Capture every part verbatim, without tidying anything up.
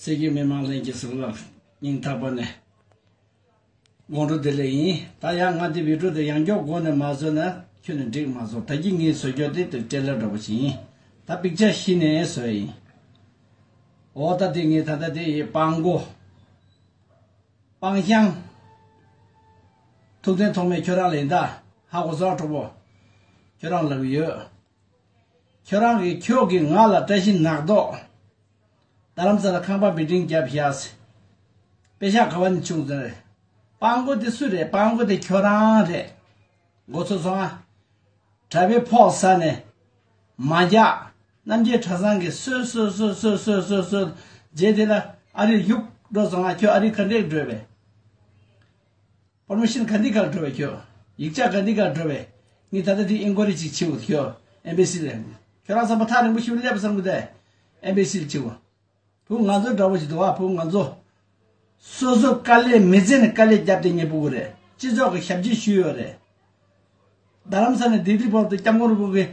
སྲིད་སྐྱོང་མི་མང་ལྷན་རྒྱས་ཚོ་ལ་སྙིང་ཐག་པ་ནས་དགོང་དྲོ་བདེ་ལེགས་ཡིན། ད་ཡང་ང་འདི་བི་ཌིའོ་དེ་ཡང་བསྐྱར་སྒོ་ནས་མ་བཟོས་ན་ཁྱོད་ནས་འགྲིག་མ་སོང་། ད་གིན་ངས་བཟོ་རྒྱུ་དེ་དེ་ཊེ་ལར་འདྲ་པོ་ཞིག་ཡིན། ད་པིག་ཅར་གཞི་ནས་བཟོས་ཡིན། འོ་ད་དེ་ངས་ད་ལྟ་དེ་ཡི་སྤང་སྒོ། སྤང་ཤང་། ཐུགས་བརྩེ་ཐོགས་མེད་ཁྱོད་རང་ལ་ཡིན་ད། ཧ་གོ་སོང་གྲོགས་པོ། ཁྱོད་རང་ལབ་ཡོད། ཁྱོད་རང་གིས་ཁྱོད་ཀྱིས་ང་ལ་བཀྲ་ཤིས་ནག་ཐོག་རྡ་རམ་ས་ལ་ཁང་པ་བིལ་ཌིང་བརྒྱབ་བཞག་ཟེར། པེ་ཤག་ག་བ་ནས་བྱུང་ཟེར། སྤང་སྒོ་དེ་སུ་རེད། སྤང་སྒོ་དེ་ཁྱོད་རང་རེད། མགོ་ཚོས་སོང་ཨ། གྲྭ་པའི་ཕོགས་ཟ་ནས་མ་རྒྱག་རྣམ་རྒྱལ་གྲྭ་ཚང་གིས་གསོལ་གསོལ་གསོལ། རྗེས་དེ་ལ་ཨ་རིར་གཡུག་འགྲོ་སོང་ཨ། ཁྱོད་ཨ་རིར་ག་འདྲས་འགྲོ་བས། པར་མི་ཤན་ག་འདི་གར་འགྲོ་བས་ཁྱོད། ཡིག་ཆ་ག་འདི་གར་འགྲོ་བས། ངས་ད་ལྟ་དེ་ཨིན་ཀོ་རི་ཅིག་བྱེད་འོ་ཁྱོད། ཨེམ་བྷེ་སི་ལ། ཁྱོད་རང་བསམ་པ་ཐག་རིང་པོ་ཞིག་སླེབས་བསམ་གི་དེ། ཨེམ་བྷེ་སི་ལ་བྱེད་འོ། བུ་ང་ཚོ་འདྲ་བོ་ཞིག་འདུག་བ། བུ་ང་ཚོ་སོ་སོ་དཀའ་ལས་མི་ཚེ་ནས་དཀའ་ལས་བརྒྱབ་སྟེ་ཉེ་པོ་གི་རེད། སྤྱི་ཚོགས་ཀྱི་ཞབས་ཕྱི་ཞུས་ཡོད་རེད། རྡ་རམ་ས་ནས་ལྡི་ལི་བར་དུ་སྐྱབས་མགོན་རིན་པོ་ཆེ་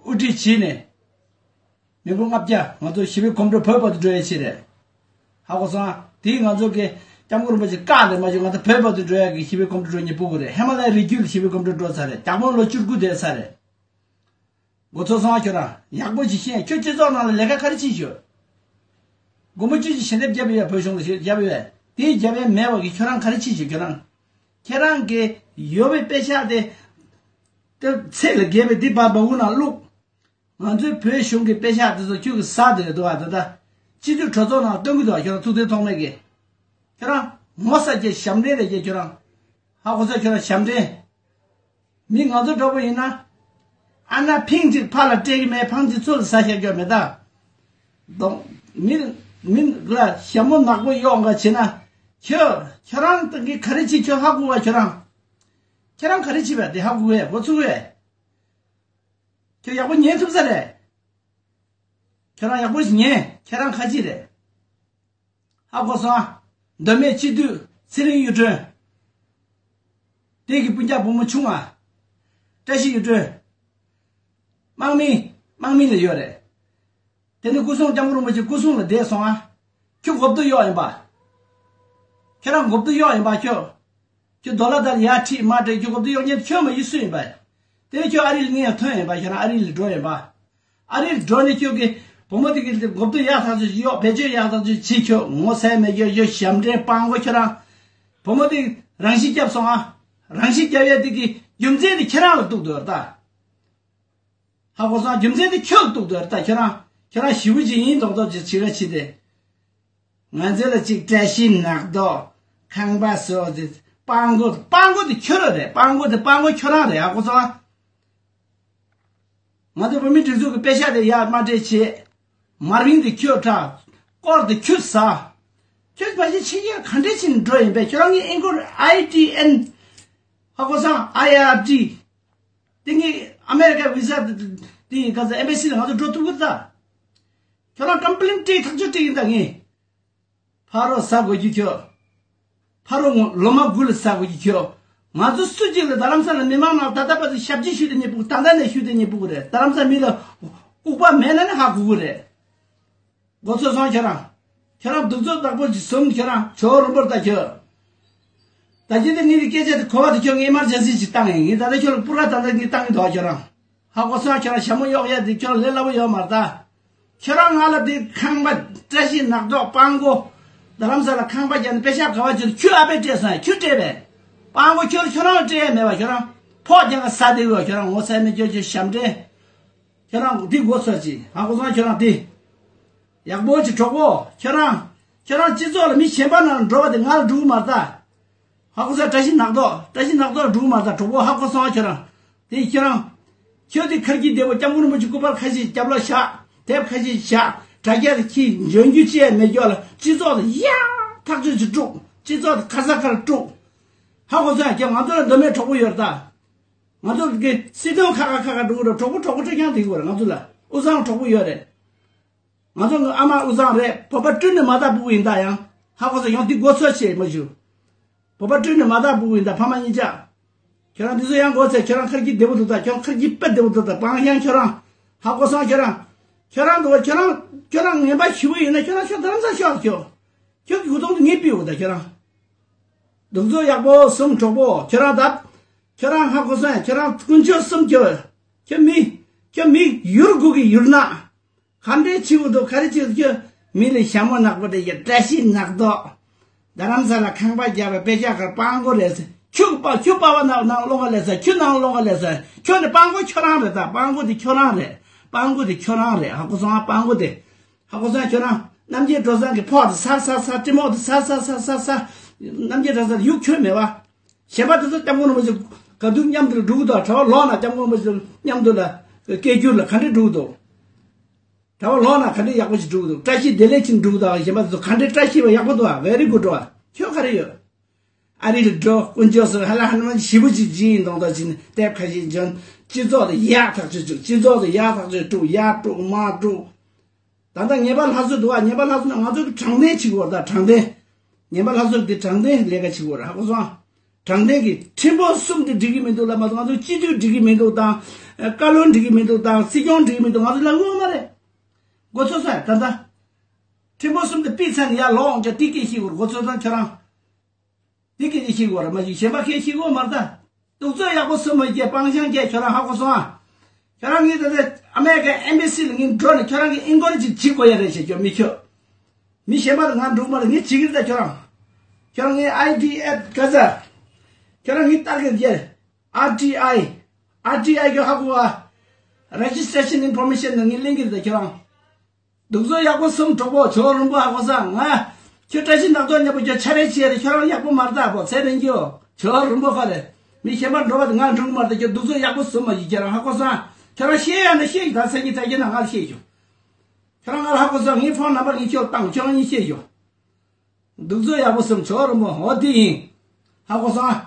དབུ་ཁྲིད་བྱས་ནས། མི་འབོར་ལྔ་བརྒྱ་ང་ཚོ་ཞི་བའི་གོམ་བགྲོད་བོད་བར་དུ་འགྲོ་ཡ་ཆེད་རེད། ཧ་གོ་སོང་ཨ། དེས་ང་ཚོ་གི་སྐྱབས་མགོན་རིན་པོ་ཆེ་བཀག་ནས་མ་བྱུང་། ང་ཚོ་བོད་བར་དུ་འགྲོ་ཡ་གི་ཞི་བའི་གོམ་བགྲོད་འགྲོ་ཉེ་པོ་གི་རེད། ཧི་མ་ལ་ཡའི་རི་རྒྱུད་ལ་ཞི་བའི་གོམ་བགྲོད་འགྲོ་ཚར་རེད། རྒྱ་དཔོན་ལོ་བཅུ་དགུ་བསྡད་ཚར་རེད། མགོ་ཚོས་སོང་ཨ། ཁྱོད་རང་ཡག་པོ་ཞིག་ཤེས། ཁྱོད་སྤྱི་ཚོགས་ནང་ལ་ལས་ཀ་ག་རེ་བྱེད་ཤོག་སྒོར་མོ་བཅུ་གཅིག་ཞལ་འདེབས་བརྒྱབ་ཡོད། བོད་གཞུང་ལ་ཞལ་འདེབས་བརྒྱབ་ཡོད། དེའི་རྒྱབ་ཡ་མེད་པ་གི་ཁྱོད་རང་ག་རེ་བྱེད་ཤོག་ཁྱོད་རང་། ཁྱེད་རང་གི་ཡོད་པའི་པེ་ཤག་དེ་དེ་ཚད་ལས་བརྒལ་བའི་དེ་བར་སྦ་ཁུག་ནང་བླུགས། ང་ཚོའི་བོད་གཞུང་གི་པེ་ཤག་དེ་ཚོ་ཁྱོད་ཀྱིས་ཟ་བསྡད་འདུག་བ། ད་ལྟ་སྤྱི་འཐུས་གྲོས་ཚོགས་ནང་སྟོན་གྱི་འདུག་བ། ཁྱོད་རང་ཐུགས་བརྩེ་ཐོགས་མེད་ཀྱིས། ཁྱོད་རང་ངོ་ཚ་རྒྱུ་ཞབས་འདྲེན་རེད་རྒྱུ་ཁྱོད་རང་། ཧ་གོ་སོང་། ཁྱོད་རང་ཞབས་འདྲེན། མི་ང་ཚོ་འདྲ་པོ་ཡིན་ན། ཨ་ན་ཕིང་གཅིག་ཕར་ལ་སྤྲད་ཀྱི་མེད། ཕང་གཅིག་ཚུར་ལ་ཟ་བཞག་རྒྱུ་མེད་ད། གདོང་། མི་མི་ལ་ཞྭ་མོ་ནག་པོ་གཡོག་འགའ་བྱེད་ན། ཁྱོད་ཁྱོད་རང་ད་གི་ག་རེ་བྱེད། ཁྱོད་ཧ་གོ་བ། ཁྱོད་རང་། ཁྱོད་རང་ག་རེ་བྱེད་པ་དེ་ཧ་གོ་བས། མགོ་ཚོས་བས། ཁྱོད་ཡག་པོ་ཉན་ཐུབ་ས་རེད། ཁྱོད་རང་ཡག་པོ་ཞིག་ཉན། ཁྱོད་རང་ཁ་ཅིག་རེད། ཧ་གོ་སོང་ཨ། མདོ་སྨད་སྤྱི་འཐུས་ཚེ་རིང་གཡུ་སྒྲོན། དེ་གི་སྤུན་ཀྱག་བུ་མོ་ཆུང་བ། བཀྲ་ཤིས་གཡུ་སྒྲོན། དམག་མི། དམག་མི་ལ་ཡོད་རེད། དེ་ནི་སྐུ་སྲུང་སྐྱབས་མགོན་རིན་པོ་ཆེ་སྐུ་སྲུང་ལ་བསྡད་སོང་ཨ། ཁྱོད་མགོ་བཏུ་གཡོག་ཡིན་པ། ཁྱོད་རང་མགོ་བཏུ་གཡོག་ཡིན་པ་ཁྱོད། ཁྱོད་ཌོ་ལར་དང་ཡར་ཁྲིད་མར་ཁྲིད། ཁྱོད་མགོ་བཏུ་གཡོག་མཁན་ཁྱོད་མ་གཞི་སུ་ཡིན་པ། དེ་ཁྱོད་ཨ་རི་ལ་ངས་ཐོན་ཡིན་པ། ཁྱོད་རང་ཨ་རི་ལ་འགྲོ་ཡིན་པ། ཨ་རི་ལ་འགྲོ་ནས་ཁྱོད་ཀྱི་བུ་མོ་དེ་གི་མགོ་བཏུ་ཡག་ཐག་ཆོད་ཅིག་གཡོག་བེད་སྤྱོད་ཡག་ཐག་ཆོད་ཅིག་ཁྱོད་ངོ་ཚ་མེད། ཁྱོད་ཁྱོད་ཞབས་འདྲེན་སྤང་གོ་ཁྱོད་རང་། བུ་མོ་དེ་རང་ཤི་བརྒྱབ་སོང་ཨ། རང་ཤི་བརྒྱབ་ཡ་དེ་གི་རྒྱུ་མཚན་དེ་ཁྱེད་རང་ལ་གཏུགས་འདུག་ད། ཧ་གོ་སོང་། རྒྱུ་མཚན་དེ་ཁྱོད་ལ་གཏུགས་འདུག་ད། ཁྱོད་རང་ཁྱོད་རང་ཞེ་པོ་ཅིག་ཡིན་མདོག་མདོག་ཅིག་བྱེད་ར་བྱེད་དེ། ང་ཚོ་ལ་ཅིག་བཀྲ་ཤིས་ནག་ཐོག་ཁང་པ་བཟོ་དེ། སྤང་སྒོ། སྤང་སྒོ་དེ་ཁྱོད་རང་རེད། སྤང་སྒོ་དེ་སྤང་སྒོ་ཁྱོད་རང་རེད། ཧ་གོ་སོང་ཨ། ང་ཚོ་བོད་མི་སྒྲིག་འཛུགས་ཀྱི་པེ་ཤག་དེ་ཡར་དམར་འདྲེན་བྱེད། མར་བིང་དེ་ཁྱོད་དྲག་སྐོར་དེ་ཁྱོད་ཟ། ཁྱོད་ཕལ་ཆེར་ཕྱི་རྒྱལ་ག་འདྲས་ཕྱིན་འགྲོ་ཡིན་པས། ཁྱོད་རང་གི་ཨིན་སྐོར་ཨའི་ཊི་ཨེན། ཧ་གོ་སོང་། ཨའི་ཨར་ཊི། དེ་ངས་ཨ་མེ་རི་ཀ་བི་ཟ་དེ་ག་ས་ཨེམ་བྷེ་སི་ལ་ང་ཚོ་འགྲོ་ཐུབ་ཀྱི་རེད་ད། ཁྱོད་རང་ཀམ་པི་ལེན་སྤྲད་ཐག་ཆོད་སྤྲད་ཡིན་ད་ངས། ཕ་རོ་ཟ་དགོས་ཀྱི་ཁྱོད། ཕ་རོ་ངོ་ལོ་མ་དགུ་ལ་ཟ་དགོས་ཀྱི་ཁྱོད། ང་ཚོ་སུ་གཅིག་ལ་རྡ་རམ་ས་ལ་མི་མང་ནང་ད་ལྟ་བར་དུ་ཞབས་ཕྱི་ཞུས་ཏེ་ཉེ་པོ། ད་ལྟ་ནས་ཞུས་ཏེ་ཉེ་པོ་གི་རེད། རྡ་རམ་ས་མི་ལ་ལྐུགས་པ་མེད་ན་ནི་ཧ་གོ་གི་རེད། མགོ་ཚོས་སོང་ཁྱོད་རང་། ཁྱོད་རང་གདུག་རྩུབ་དག་པོ་ཅིག་བཟུང་། ཁྱོད་རང་ཇོ་བོ་རིན་པོར་ལྟ་ཁྱོད། ད་གིན་དེ་ངེད་ཀྱི་སྐད་ཆ་དེ་གོ་བ་དེ་ཁྱོད་ངས་ཨི་མར་ཇེན་སི་ཅིག་བཏང་ཡིན། ངས་ད་ལྟ་ཁྱོད་ལ་སྤུ་ར་ད་ལྟ་ངས་བཏང་གི་འདུག་ཁྱོད་རང་། ཧ་གོ་སོང་། ཁྱོད་རང་ཞྭ་མོ་གཡོག་ཡ་དེ་ཁྱོད་ལས་སླ་པོ་ཡོད་མ་རེད་ད། ཁྱོད་རང་ང་ལ་དེ་ཁང་པ་བཀྲ་ཤིས་ནག་ཐོག་སྤང་སྒོ། རྡ་རམ་ས་ལ་ཁང་པ་རྒྱག་ནས་པེ་ཤག་ག་བ་བྱོས། ཁྱོད་ཨ་ཕས་སྤྲད་སོང་། ཁྱོད་སྤྲད་པས། སྤང་སྒོ་ཁྱོད་ཁྱོད་རང་ལ་སྤྲད་ཡ་མེད་པ། ཁྱོད་རང་ཕོགས་རྒྱག་ག་ཟ་བསྡད་ཡོད། ཁྱོད་རང་ངོ་ཚ་མེད། ཁྱོད་ཁྱོད་ཞབས་འདྲེན། ཁྱོད་རང་འདི་མགོ་ཚོས་ཅིག་ཧ་གོ་སོང་། ཁྱོད་རང་འདི། ཡག་པོ་ཅིག་གྲོགས་པོ། ཁྱོད་རང་། ཁྱོད་རང་སྤྱི་ཚོགས་ལ་མི་གཞན་པ་ནང་འགྲོ་བ་དེ་ང་ལ་འགྲོ་གི་མ་རེད་ད། ཧ་གོ་སོང་། བཀྲ་ཤིས་ནག་ཐོག་བཀྲ་ཤིས་ནག་ཐོག་ལ་འགྲོ་གི་མ་རེད་ད་གྲོགས་པོ། ཧ་གོ་སོང་། ཁྱོད་རང་། དེ་ཁྱོད་རང་། ཁྱོད་དེ་ཁར་གྱི་བདེ་པོ་སྐྱབས་མགོན་རིན་པོ་ཆེ་སྐུ་པར་ཁ་ཤས་རྒྱབ་ལོགས་བཞག་དེབ་ཁ་ཤས་བཞག་དྲ་རྒྱ་དེ་ཁྱི་འཇོན་རྒྱུ་ཅི་ཡང་མེད་ཀྱོག་ལ་སྤྱི་ཚོགས་དེ་ཡག་ཐག་ཆོད་ཅིག་དཀྲུག་སྤྱི་ཚོགས་དེ་ཁ་ས་ཁར་དཀྲུག་ཧ་གོ་སོང་། ཡ་ཁྱོད་ང་ཚོ་ལ་མདོ་སྨད་གྲོགས་པོ་ཡོད་རེད་ད། ང་ཚོ་གི་སྲིད་དོན་ཁ་ཁ་ཁ་ཁ་འགྲོ་གི་རེད། གྲོགས་པོ་གྲོགས་པོ་སྤྲད་རྐྱང་དེ་གི་རེད། ང་ཚོ་ལ་དབུས་གཙང་གྲོགས་པོ་ཡོད་རེད། ང་ཚོ་ཨ་མ་དབུས་གཙང་རེད། བོད་པ་སྤྲུལ་ནས་མ་དག་ཕྲུ་གུ་ཡིན་ད་ཡང་། ཧ་གོ་སོང་། ཡང་དེ་མགོ་ཚོས་བྱེད་མ་ཞུ། བོད་པ་སྤྲུལ་ནས་མ་དག་ཕྲུ་གུ་ཡིན་ད་ཕ་མ་གཉིས་ཆ། ཁྱོད་རང་འདི་ཚོ་ཡང་མགོ་ཚོས། ཁྱོད་རང་ཁར་གྱི་བདེ་པོ་འདུག་ད། ཁྱོད་ཁར་གྱི་དཔེ་བདེ་པོ་འདུག་ད། སྤང་ཡང་ཁྱོད་རང་། ཧ་གོ་སོང་། ཁྱོད་རང་། ཁྱོད་རང་འདུག་བ། ཁྱོད་རང་ཁྱོད་རང་ངན་པ་ཞེ་པོ་ཡིན་ན་ཁྱོད་རང་ཁྱོད་རྡ་རམ་ས་ཤོག་ཁྱོད། ཁྱོད་ཀྱི་གོ་ཐོང་དུ་ངས་ཕུལ་བ་ད་ཁྱོད་རང་། གདུགས་ཚོད་ཡག་པོ་གསུམ་གྲོགས་པོ་ཁྱོད་རང་ད། ཁྱོད་རང་ཧ་གོ་སོང་ཡ། ཁྱོད་རང་དཀོན་མཆོག་གསུམ་ཁྱོད། ཁྱོད་མི། ཁྱོད་མི་ཡུར་དགུ་གི་ཡུར་ནག་ག་འདྲས་བྱེད་འུ་འདུག་ག་རེ་བྱེད་འུ་འདུག་མི་ལ་ཞྭ་མོ་ནག་པོ་རེད་ཡ། བཀྲ་ཤིས་ནག་མདོག་རྡ་རམ་ས་ལ་ཁང་པ་རྒྱབ་པའི་དཔེ་ཆ་ཁར་སྤྲང་པོ་རེད་ཟེར། ཁྱོད་པ་ཁྱོད་པ་བ་ནང་ནང་སློང་ག་ལས་ཟེར། ཁྱོད་ནང་སློང་ག་ལས་ཟེར། ཁྱོད་ནི་སྤྲང་པོ་ཁྱོད་རང་རེད། ད་སྤྲང་པོ་དེ་ཁྱོད་རང་རེད། སྤྲང་པོ་དེ་ཁྱོད་རང་རེད། ཧ་གོ་སོང་ཨ། སྤྲང་པོ་དེ། ཧ་གོ་སོང་ཁྱོད་རང་། རྣམ་རྒྱལ་སྒྲོལ་བཟང་གི་ཕོག་དེ་ས་ས་ས། ཏྲི་མོག་དེ་ས་ས་ས་ས་ས། རྣམ་རྒྱལ་སྒྲོལ་བཟང་ཡུག་ཁྱོད་མེད་བ། གཞན་པ་དེ་ཚོ་སྐྱབས་མགོན་རིན་པོ་ཆེ་ག་དུས་མཉམ་དུ་འགྲོ་གི་འདུག་གྲྭ་པ་ལོག་ན་སྐྱབས་མགོན་རིན་པོ་ཆེ་མཉམ་དུ་ལ་སྐད་སྒྱུར་ལ་ག་འདྲས་འགྲོ་གི་འདུག་གྲྭ་པ་ལོག་ན་ག་འདྲས་ཡག་པོ་ཞིག་འགྲོ་གི་འདུག་བཀྲ་ཤིས་བདེ་ལེགས་ཅིག་འགྲོ་གི་འདུག་གཞན་པ་དེ་ཚོ་ག་འདྲས་བཀྲ་ཤིས་པ་ཡག་པོ་འདུག་ཨ། very good འགྲོ་ཨ། ཁྱོད་ག་རེ་ཡོད། ཨ་རི་ལ་འགྲོ། དཀོན་མཆོག་གསུམ་ཧ་ལ་ཧ་ན་མ་ཞེ་པོ་ཅིག་སྦྱིན་གཏོང་ད་ཅིག་དེབ་ཁ་ཤས་འཇོན། སྤྱི་ཚོགས་དེ་ཡག་ཐག་ཆོད་བཅུག་སྤྱི་ཚོགས་དེ་ཡག་ཐག་ཆོད་དཀྲུག་ཡག་དཀྲུག་མ་དཀྲུག་ད་ལྟ་ངེས་པ་སླར་གསོ་འདུག་བ། ངེས་པ་སླར་གསོ་ནི་ང་ཚོ་གི་དྲང་བདེན་བྱེད་དགོས་བ། ད་དྲང་བདེན། ངེས་པ་སླར་གསོ་འདི་དྲང་བདེན་ལས་ཀ་བྱེད་དགོས་ར། ཧ་གོ་སོང་། དྲང་བདེན་གྱི་ཁྲིམས་དཔོན་གསུམ་དེ་འགྲིག་གི་མི་འདུག་ལ་མ་གཏོགས་ང་ཚོ་སྤྱི་འཐུས་འགྲིག་གི་མི་འདུག་དང་། བཀའ་བློན་འགྲིག་གི་མི་འདུག་དང་། སྲིད་སྐྱོང་འགྲིག་གི་མི་འདུག་ང་ཚོ་ལ་དངུལ་མ་རེད། མགོ་ཚོས་སོང་ད་ལྟ། ཁྲིམས་དཔོན་གསུམ་དེ་ཕུད་ཚར་ནས་ཡར་ལོག་འོང་ཀྱང་དེ་སྐད་བཤད་དགོས་ར། མགོ་ཚོས་སོང་ཁྱོད་རང་། འདི་སྐད་ཆ་བཤད་དགོས་རེད་མ་གཞི་གཞན་པ་སྐད་བཤད་དགོས་མ་རེད་ད། གདུགས་ཚོད་ཡག་པོ་གསུམ་མ་བརྒྱད་སྤང་བྱང་བརྒྱད་ཁྱོད་རང་ཧ་གོ་སོང་ཨ། ཁྱོད་རང་ངས་ད་ལྟ་ཨ་མེ་རི་ཀའི་ཨེམ་བྷེ་སི་ལ་ངས་འགྲོ་ནས་ཁྱོད་རང་གི་ཨིན་ཀོ་རེ་ཇི་བྱེད་དགོས་ཡ་རེད་ཞེས་ཁྱོད་མི་ཁྱོད། མི་གཞན་པ་དང་ང་འགྲོ་གི་མ་རེད། ངས་བྱེད་ཀྱི་རེད་ད་ཁྱོད་རང་། ཁྱོད་རང་ངས་ཨའི་ཌི་ཨེཕ་ག་ཟེར། ཁྱོད་རང་ངས་ལྟ་གི་རེད། ཨར་ཊི་ཨའི། ཨར་ཊི་ཨའི་གི་ཧ་གོ་ཨ། Registration Information ནང་ངས་ལེན་གི་རེད་ད་ཁྱོད་རང་། གདུགས་ཚོད་ཡག་པོ་གསུམ་གྲོགས་པོ་ཇོ་བོ་རིན་པོ་ཧ་གོ་སོང་ང་། ཁྱོད་བཀྲ་ཤིས་ནག་ཐོག་མཉམ་པོ་ཁྱོད་ཆ་རེ་བྱས་རེ་ཁྱོད་རང་ཡག་པོ་མ་རེད་ད་པོ་ཚེ་རིང་རྒྱུ། ཇོ་བོ་རིན་པོ་ཧ་རེ། མི་གཞན་པར་འགྲོ་བ་དེ་ང་འགྲུག་མ་རེད་ད་ཁྱོད་གདུགས་ཚོད་ཡག་པོ་གསུམ་མ་ཡིན་ཁྱོད་རང་ཧ་གོ་སོང་། ཁྱོད་རང་བཤད་ཡ་ན་བཤད་ཡོད་ད་སེང་གེ་ཐལ་གྱི་ན་ང་ལ་བཤད་ཡོད། ཁྱོད་རང་ང་ལ་ཧ་གོ་སོང་ངའི་ཕོན་ནམ་པར་ངས་ཁྱོད་བཏང་ཁྱོད་རང་གཉིས་བཤད་ཡོད། གདུགས་ཚོད་ཡག་པོ་གསུམ་ཇོ་བོ་རིན་པོ་འོ་དེ་ཡིན། ཧ་གོ་སོང་ཨ།